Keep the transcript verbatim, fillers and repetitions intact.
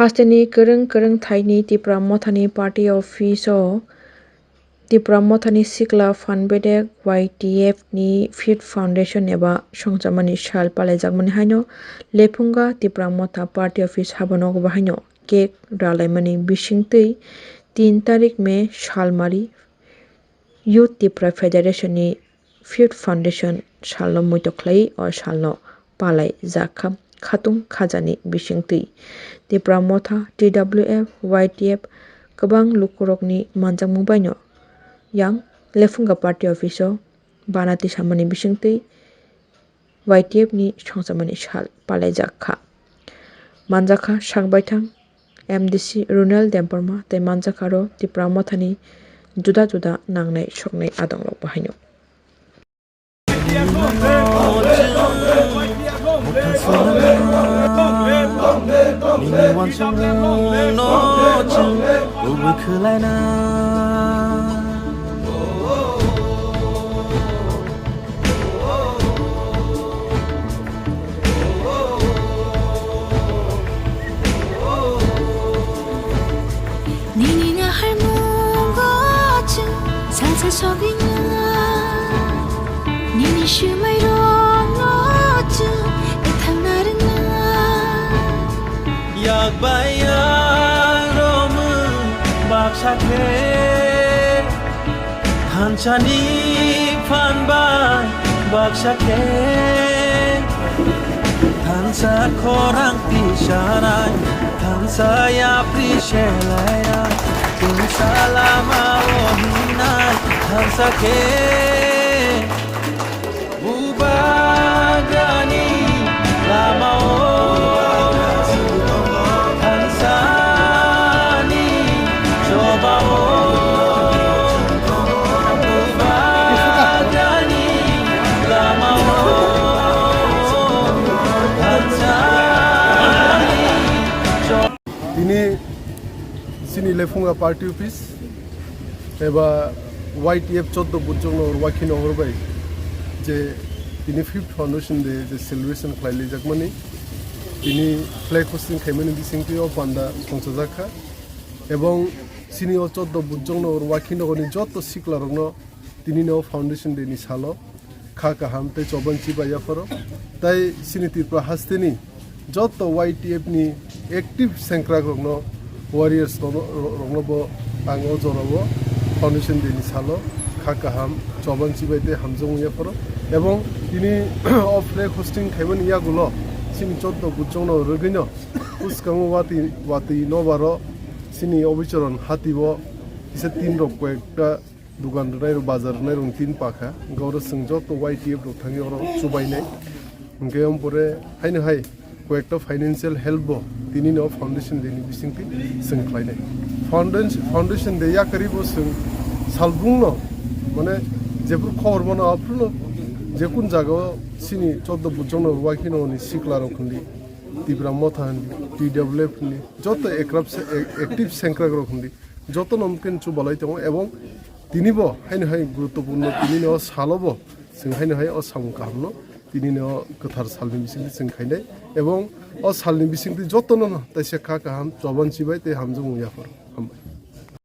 Hasteni kwrwng kwrwng thaini Tipra Mothani party office o Tipra Mothani sikla phan bedek Y T F ni fifth foundation eba songchamani sal palaijakmani haino Lephunga Tipra Motha party office habanok bahaino cake ralaimani bisingtwi tin tarik May salmari Youth Tipra Federation ni fifth foundation salno muitok khlai o salno palai jak kha khatung khajani bisingtwi. Tipra Motha, T W F, Y T F kwbang lukurokni manjakmung baino yang Lephunga party office o bana tisamani bisingtwi Y T F ni songchamani sal palaijak kha. Manjakha sak baithang M D C Ronel Debbarma tei manjakha aro Tipra Mothani juda juda nangnai soknai adongrok bahaino. Nini uansukmungno chwng kubui khwlaina. Nini naharmungo chwng salsa sogwina. Nini swmairokno chwng ethangna rwngna. Yak bai yak romwi baksa khe. Thansani phan bai baksa khe, thansa khorang tisarai, thansa yapri selairai, tungsa lama o hingnai, thansa khe. Bubagrani lama o thansani choba o, bubagrani lama o thansani choba. Tini chini Lephunga party office eba Y T F choddo bujokno rwakhi nohor bai je tini fifth foundation day je celebration khlai lijakmani, tini flag hosting khaimani bisingtwi o panda songchajak kha, ebong chini o choddo bujokno rwakhi nohorni jotto siklarokno tini no foundation day ni salo kha kaham tei choban chibai yapharo. Tai chini Tripura hasteni jotto Y T F ni active sengkrak rokno, warriors rokno, rokno bo ang o jorao foundation day ni salo kha kaham choban chibai tei hamjakmung yapharo. Ebong tini o flag hosting khaimani yagulo chini jotto bujokno rwgwino bwskango watwi watwi nobaro chini obicharon hatibo kisa tin rok koyekta Dugan rwnai rok, bazar rwnai rok tin pakha, hwnkhe oro chwng joto Y T F rok thangwi oro chubainai. Hwnkhe ompore haino hai koyekta financial help bo tini no foundation day ni bisingtwi chwng khlainai. Foundation, foundation day yakarwi bo chwng salbung no, mane, jephru khobor mano aphuru no, jekun jaga o chini choddo bujokno rwakhi no ni sikla rok hwndi, Tipra Motha hwndi, T W F hwndi, joto ekrap se-, e-, active sengkrak rok hwndi, joto no mungkin chubalai tongo, ebong tini bo haino hai guruttopurno, tini no salo bo chwng haino hai o samung kaham no tini no kwthar salni bisingtwi chwng khainai, ebong o salni bisingtwi joto no taisa kha kaham choban chibai tei hamjakmung yapharo. Hambai.